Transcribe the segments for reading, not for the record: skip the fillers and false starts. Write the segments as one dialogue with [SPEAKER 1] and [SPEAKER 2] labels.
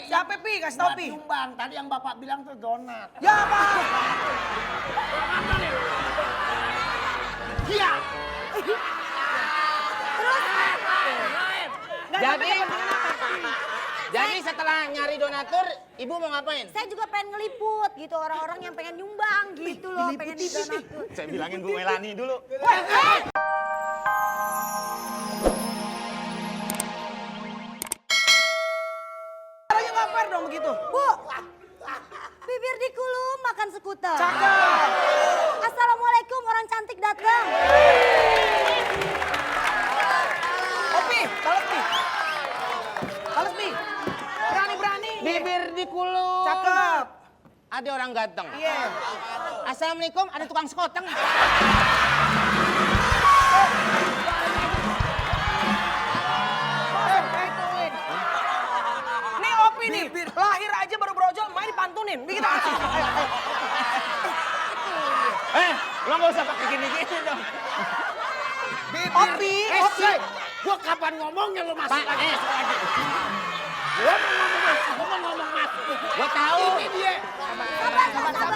[SPEAKER 1] Siapa Pi? Kasih tau Pi.
[SPEAKER 2] Nyumbang, tadi yang Bapak bilang tuh donat.
[SPEAKER 1] Ya Pak.
[SPEAKER 2] Iya.
[SPEAKER 3] Jadi setelah nyari donatur, ibu mau ngapain?
[SPEAKER 4] Saya juga pengen ngeliput gitu orang-orang yang pengen nyumbang gitu loh, pengen di donatur.
[SPEAKER 3] Saya bilangin Bu Melani dulu.
[SPEAKER 1] Caranya nggak fair dong begitu.
[SPEAKER 4] Bu, bibir dikulum makan skuter.
[SPEAKER 1] Cakep.
[SPEAKER 4] Assalamualaikum, orang cantik datang.
[SPEAKER 1] Opi, balas Pi. Balas Pi. Berani-berani.
[SPEAKER 3] Bibir dikulum.
[SPEAKER 1] Cakep.
[SPEAKER 3] Ada orang ganteng.
[SPEAKER 1] Iya.
[SPEAKER 3] Assalamualaikum, ada tukang sekoteng.
[SPEAKER 1] Tungguin. Nih Opi nih, lahir aja baru brojol, main dipantunin. Begitu aja.
[SPEAKER 3] Lo gak usah pakai gini-gini dong.
[SPEAKER 1] Opi, Opi.
[SPEAKER 2] Gua kapan ngomongnya lo masuk
[SPEAKER 3] Pak,
[SPEAKER 2] lagi? Gua mau ngomong masuk.
[SPEAKER 3] Gue tahu.
[SPEAKER 2] Ini dia.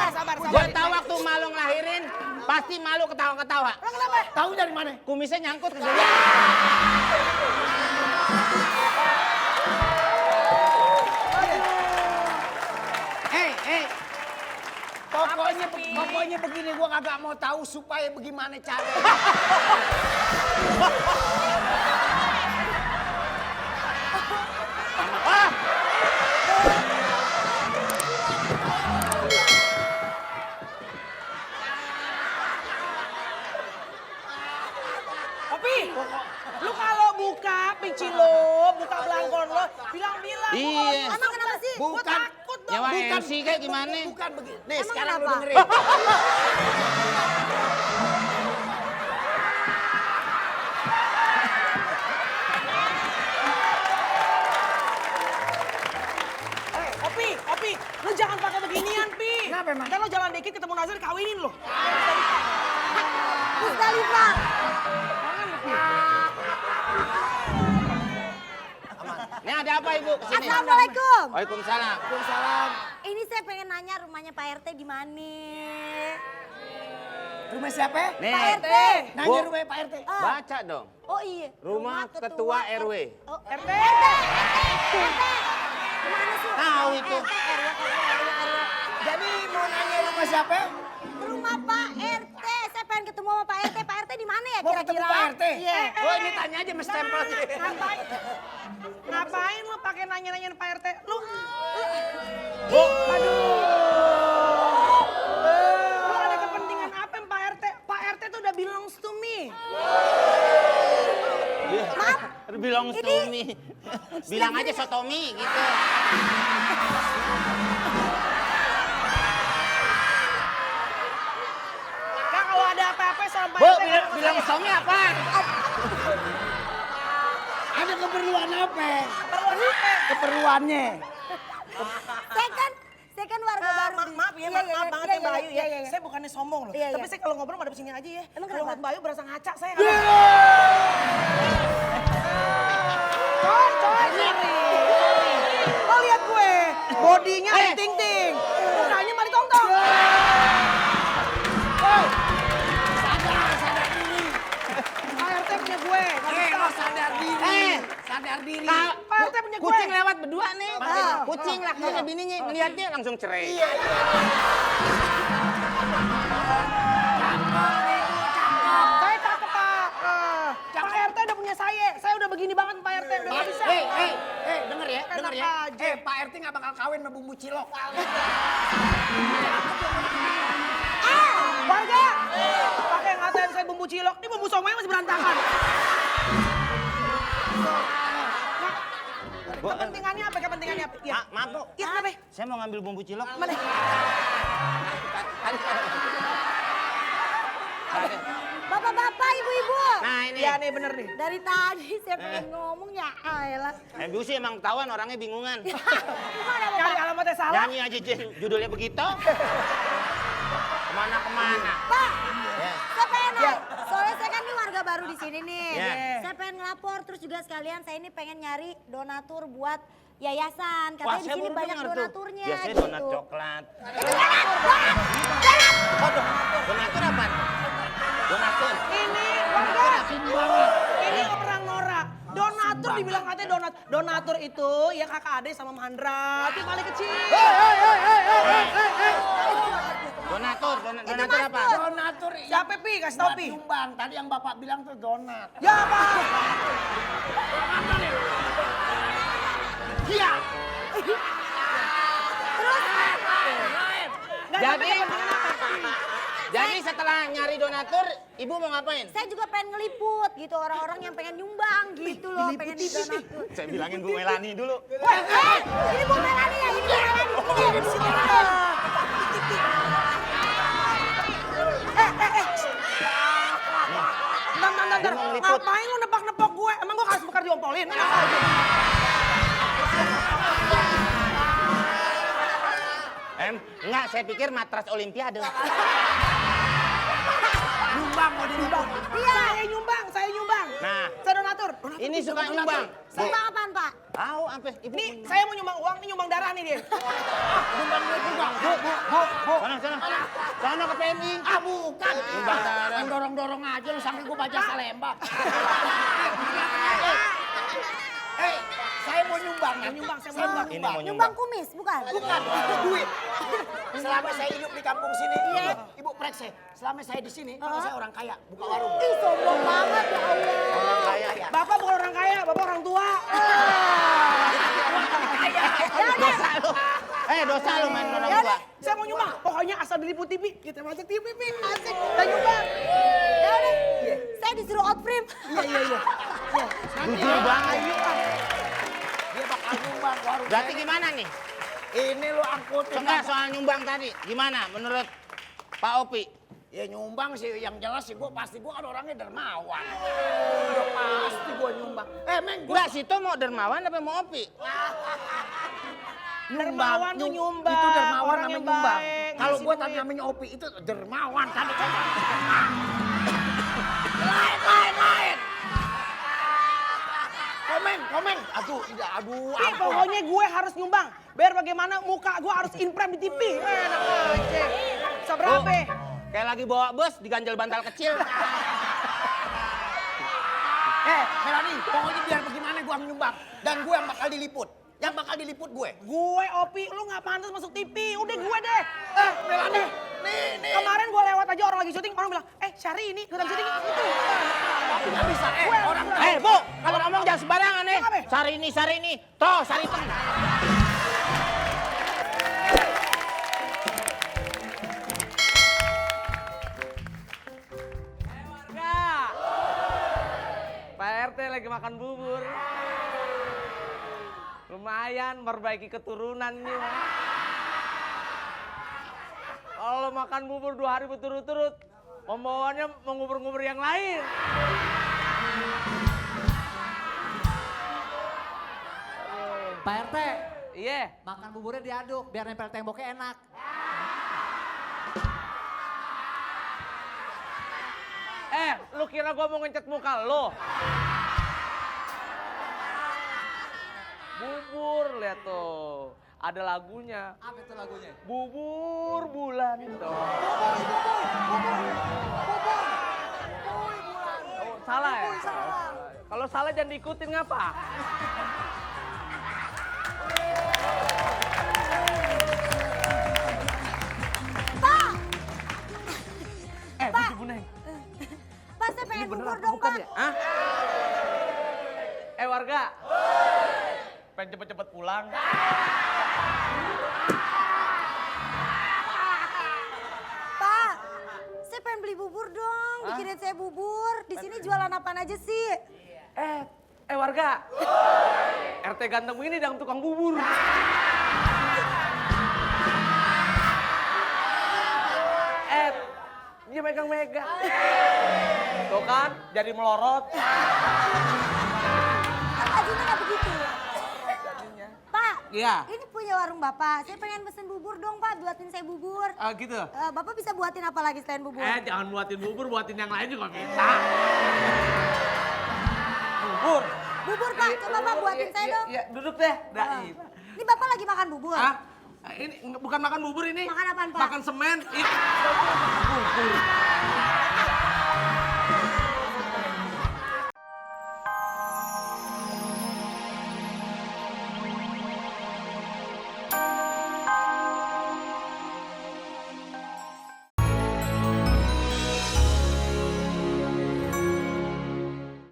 [SPEAKER 1] Sabar.
[SPEAKER 3] Gue tahu waktu malu ngelahirin, pasti malu ketawa-ketawa.
[SPEAKER 1] Lo kenapa?
[SPEAKER 2] Tahu dari mana?
[SPEAKER 3] Kumisnya nyangkut ke gula.
[SPEAKER 2] Pokoknya begini, gua kagak mau tahu supaya bagaimana cara.
[SPEAKER 1] Opi, lu kalau buka pinci lo, buka belangkon lo, bilang-bilang.
[SPEAKER 3] Iya.
[SPEAKER 4] Emang kenapa sih?
[SPEAKER 1] Gua
[SPEAKER 2] Bukan.
[SPEAKER 1] takut dong.
[SPEAKER 3] Nyawa MC kayak gimana?
[SPEAKER 2] Bukan begini. Nih
[SPEAKER 4] Emang
[SPEAKER 2] sekarang lu
[SPEAKER 4] kenapa?
[SPEAKER 2] dengerin.
[SPEAKER 1] Opi, lu jangan pakai beginian, Pi.
[SPEAKER 2] Kenapa emang?
[SPEAKER 1] Ntar lo jalan dikit ketemu Nazar kawinin lo.
[SPEAKER 4] Musdalifah.
[SPEAKER 3] Ini ada apa ibu kesini?
[SPEAKER 4] Assalamualaikum.
[SPEAKER 3] Waalaikumsalam.
[SPEAKER 2] Waalaikumsalam.
[SPEAKER 4] Ini saya pengen nanya rumahnya Pak RT di mana?
[SPEAKER 2] Rumah siapa?
[SPEAKER 3] Nih,
[SPEAKER 4] Pak RT.
[SPEAKER 2] Nanya
[SPEAKER 3] Bu.
[SPEAKER 2] rumahnya Pak RT.
[SPEAKER 3] baca dong.
[SPEAKER 4] Oh iya.
[SPEAKER 3] Rumah ketua RW.
[SPEAKER 4] Oh,
[SPEAKER 1] RT.
[SPEAKER 4] RT. Gimana sih?
[SPEAKER 3] Tahu itu.
[SPEAKER 4] RT, RW.
[SPEAKER 2] Jadi mau nanya rumah siapa?
[SPEAKER 4] Rumah Pak RT. Saya pengen ketemu sama Pak RT. Pak RT di mana ya
[SPEAKER 2] Mau
[SPEAKER 4] kira-kira?
[SPEAKER 2] ketemu Pak RT?
[SPEAKER 4] Iya.
[SPEAKER 2] Oh ini tanya aja mas stempel.
[SPEAKER 1] Ngapain lo pakai nanya-nanyain Pak RT? Lu ada kepentingan apa yang Pak RT? Pak RT tuh udah belongs to me.
[SPEAKER 4] Maaf.
[SPEAKER 3] Bilang Stomi. Bilang aja Sotomi gitu.
[SPEAKER 1] Kak kalau ada apa-apa sama Pak
[SPEAKER 3] Bu,
[SPEAKER 1] RT.
[SPEAKER 3] bilang Stomi apa?
[SPEAKER 2] Ada keperluan apa?
[SPEAKER 1] Keperluan apa?
[SPEAKER 2] Keperluannya.
[SPEAKER 4] Saya kan warga baru.
[SPEAKER 1] Maaf ya, maaf banget ya Mbak Ayu ya. Saya bukannya sombong loh.
[SPEAKER 4] Iya,
[SPEAKER 1] Tapi
[SPEAKER 4] iya.
[SPEAKER 1] saya kalau ngobrol madep sini aja ya.
[SPEAKER 4] Emang
[SPEAKER 1] Kalau
[SPEAKER 4] kenapa?
[SPEAKER 1] ngeliat Mbak Ayu berasa ngaca saya. Lo lihat gue, bodinya ting-ting, mukanya mari tong-tong. Pak RT punya gue, nggak bisa.
[SPEAKER 2] Lo sadar diri. Sadar diri.
[SPEAKER 1] Pak RT punya gue.
[SPEAKER 3] Kucing lewat berdua nih. Kucing lakinya bininya ngeliat dia langsung cerai.
[SPEAKER 1] Saya cakep Pak. Pak RT udah punya saya udah begini banget Pak RT, udah nggak bisa.
[SPEAKER 2] Denger ya, denger ya.
[SPEAKER 1] Enak aja.
[SPEAKER 2] Pak RT nggak bakal kawin sama bumbu cilok.
[SPEAKER 1] Warga, pakai ngatain saya bumbu cilok, ini bumbu somai masih berantakan.
[SPEAKER 3] Bu,
[SPEAKER 1] Kepentingannya apa? Kepentingannya apa? Ya.
[SPEAKER 3] maaf bu,
[SPEAKER 1] Iya kenapa?
[SPEAKER 3] saya mau ngambil bumbu cilok.
[SPEAKER 1] Mana?
[SPEAKER 4] Bapak-bapak, ibu-ibu.
[SPEAKER 3] Nah ini.
[SPEAKER 1] Iya nih bener nih.
[SPEAKER 4] Dari tadi saya pengen ngomong ya, ayolah.
[SPEAKER 3] Bu sih emang ketahuan orangnya bingungan.
[SPEAKER 4] Gimana Bapak?
[SPEAKER 1] Cari alamatnya salah.
[SPEAKER 3] Nyanyi aja judulnya begitu. Kemana-kemana.
[SPEAKER 4] Pak,
[SPEAKER 3] Ya.
[SPEAKER 4] saya pengen nanya. Soalnya saya kan ini warga baru di sini nih.
[SPEAKER 3] Ya.
[SPEAKER 4] Saya pengen ngelapor, terus juga sekalian saya ini pengen nyari donatur buat yayasan.
[SPEAKER 3] Wah,
[SPEAKER 4] Katanya di
[SPEAKER 3] saya
[SPEAKER 4] sini
[SPEAKER 3] baru
[SPEAKER 4] banyak
[SPEAKER 3] dengar tuh.
[SPEAKER 4] donaturnya
[SPEAKER 3] Biasanya
[SPEAKER 4] gitu.
[SPEAKER 3] donat coklat. Donatur apa? Donatur.
[SPEAKER 1] Ini warga. Ini orang norak. Donatur dibilang katanya donat. Donatur itu ya kakak adik sama Mandra. Itu paling kecil.
[SPEAKER 3] Donatur apa?
[SPEAKER 2] Donatur.
[SPEAKER 1] Siapa Pi? Kasih tau
[SPEAKER 2] Buat
[SPEAKER 1] Pi.
[SPEAKER 2] nyumbang. Tadi yang bapak bilang tuh donat.
[SPEAKER 1] Ya apa?
[SPEAKER 2] Iya.
[SPEAKER 3] Jadi setelah nyari donatur, ibu mau ngapain?
[SPEAKER 4] Saya juga pengen ngeliput gitu orang-orang yang pengen nyumbang gitu loh, pengen di donatur.
[SPEAKER 3] Saya bilangin Bu Melani dulu.
[SPEAKER 4] Ini Bu Melani ya, ini Bu Melani. Ini di sini.
[SPEAKER 1] Bentar. Ngapain lu nepok-nepok gue? Emang gue harus bekar diompolin? Enak aja.
[SPEAKER 3] Enggak, saya pikir matras olimpiade.
[SPEAKER 2] Nyumbang mau dinyumbang.
[SPEAKER 1] Iya, saya nyumbang.
[SPEAKER 3] Nah,
[SPEAKER 1] Saya donatur.
[SPEAKER 3] ini suka nyumbang.
[SPEAKER 4] Sumbang apaan, Pak?
[SPEAKER 3] Tahu sampai ibu.
[SPEAKER 1] Nih, saya mau nyumbang uang, ini nyumbang darah nih dia.
[SPEAKER 2] Nyumbang duit juga.
[SPEAKER 3] Sana. Sana ke PMI.
[SPEAKER 2] Ah bukan.
[SPEAKER 3] Nyumbang darah.
[SPEAKER 2] Kan dorong-dorong aja lu sampai gua baca Salemba. Saya mau nyumbang.
[SPEAKER 1] Saya mau
[SPEAKER 2] Saya
[SPEAKER 1] nyumbang.
[SPEAKER 3] Ini mau
[SPEAKER 4] Nyumbang kumis, bukan?
[SPEAKER 2] Bukan, itu duit. Selama saya hidup di kampung sini, Ibu Prekse, selama saya di sini, saya orang kaya, buka warung.
[SPEAKER 4] Ih, sombong banget ya Allah.
[SPEAKER 3] Orang kaya.
[SPEAKER 1] Bapak bukan orang kaya, bapak orang tua.
[SPEAKER 3] Dosa lu. Dosa lu main orang
[SPEAKER 1] Ya
[SPEAKER 3] tua.
[SPEAKER 1] udah, saya mau nyumbang. Pokoknya asal diliput TV, kita masuk TV, Pi. Asik, kita nyumbang.
[SPEAKER 4] Ya udah, saya disuruh out frame.
[SPEAKER 1] Iya.
[SPEAKER 3] Jujur banget.
[SPEAKER 2] Dia bakal nyumbang warung.
[SPEAKER 3] Berarti gimana nih?
[SPEAKER 2] Ini lu angkutin.
[SPEAKER 3] Enggak, soal nyumbang tadi. Gimana menurut Pak Opi?
[SPEAKER 2] Ya nyumbang sih, yang jelas sih gua kan orangnya dermawan. Udah pasti gua nyumbang. Meng, gua
[SPEAKER 3] Enggak, situ mau dermawan apa mau Opi?
[SPEAKER 1] Dermawan tuh nyumbang.
[SPEAKER 2] Itu dermawan
[SPEAKER 1] orang
[SPEAKER 2] namanya
[SPEAKER 1] yang
[SPEAKER 2] nyumbang.
[SPEAKER 1] baik,
[SPEAKER 2] Kalau
[SPEAKER 1] ngasih
[SPEAKER 2] gua
[SPEAKER 1] duit.
[SPEAKER 2] tadi namanya Opi itu dermawan tadi. Lain. Komen. Aduh,
[SPEAKER 1] Pi,
[SPEAKER 2] ampun.
[SPEAKER 1] pokoknya gue harus nyumbang. Biar bagaimana muka gue harus imprem di TV. Enak aja. Seberapa?
[SPEAKER 3] Kayak lagi bawa bus diganjel bantal kecil.
[SPEAKER 2] Melani, pokoknya biar bagaimana gua nyumbang. Dan gua yang bakal diliput. Yang bakal diliput gue.
[SPEAKER 1] Gue, Opi, lu gak pantas masuk TV. Udah gue deh.
[SPEAKER 2] Melani, nih.
[SPEAKER 1] Kemarin gue lewat aja orang lagi syuting. Orang bilang, Syari ini ikutan syuting. Itu.
[SPEAKER 2] Tapi nggak bisa, orang
[SPEAKER 3] Bu, kalau ngomong jangan sembarangan nih.
[SPEAKER 1] Kenapa?
[SPEAKER 3] Sari ini. Toh, Sari teng.
[SPEAKER 5] Warga, Pak RT lagi makan bubur. Lumayan memperbaiki keturunan nih. Kalau makan bubur 2 hari berturut-turut, pembawanya mengubur-ngubur yang lain.
[SPEAKER 6] Pak RT,
[SPEAKER 5] Iya,
[SPEAKER 6] makan buburnya diaduk biar nempel temboknya enak.
[SPEAKER 5] lu kira gua mau ngecat muka lo? Bubur, lihat tuh. Ada lagunya.
[SPEAKER 6] Apa itu lagunya?
[SPEAKER 5] Bubur bulan tuh. Oh, salah ya? Kalau salah jangan diikutin ngapa?
[SPEAKER 4] Pak!
[SPEAKER 5] Bujuk Buneng.
[SPEAKER 4] Pak, saya pengen bubur
[SPEAKER 5] Beneran
[SPEAKER 4] dong,
[SPEAKER 5] bukan
[SPEAKER 4] Pak.
[SPEAKER 5] ya? Hah? Warga. Pengen cepet-cepet pulang.
[SPEAKER 4] Pak, saya pengen beli bubur dong. Bikinin saya bubur. Di sini jualan apaan aja sih?
[SPEAKER 5] Warga. RT ganteng ini yang tukang bubur. Dia megang-megang. Tuh kan, jadi melorot.
[SPEAKER 4] Kan bajunya nggak begitu. Pak,
[SPEAKER 5] Iya.
[SPEAKER 4] ini punya warung Bapak. Saya pengen pesen bubur dong, Pak. Buatin saya bubur.
[SPEAKER 5] Gitu.
[SPEAKER 4] Bapak bisa buatin apa lagi selain bubur?
[SPEAKER 5] Jangan buatin bubur, buatin yang lain juga bisa. Bubur.
[SPEAKER 4] Bubur Pak, coba Pak buatin saya dong.
[SPEAKER 5] Iya, duduk deh. Daib.
[SPEAKER 4] Ini Bapak lagi makan bubur?
[SPEAKER 5] Hah? Ini bukan makan bubur ini.
[SPEAKER 4] Makan apaan, Pak?
[SPEAKER 5] Makan semen. Bubur.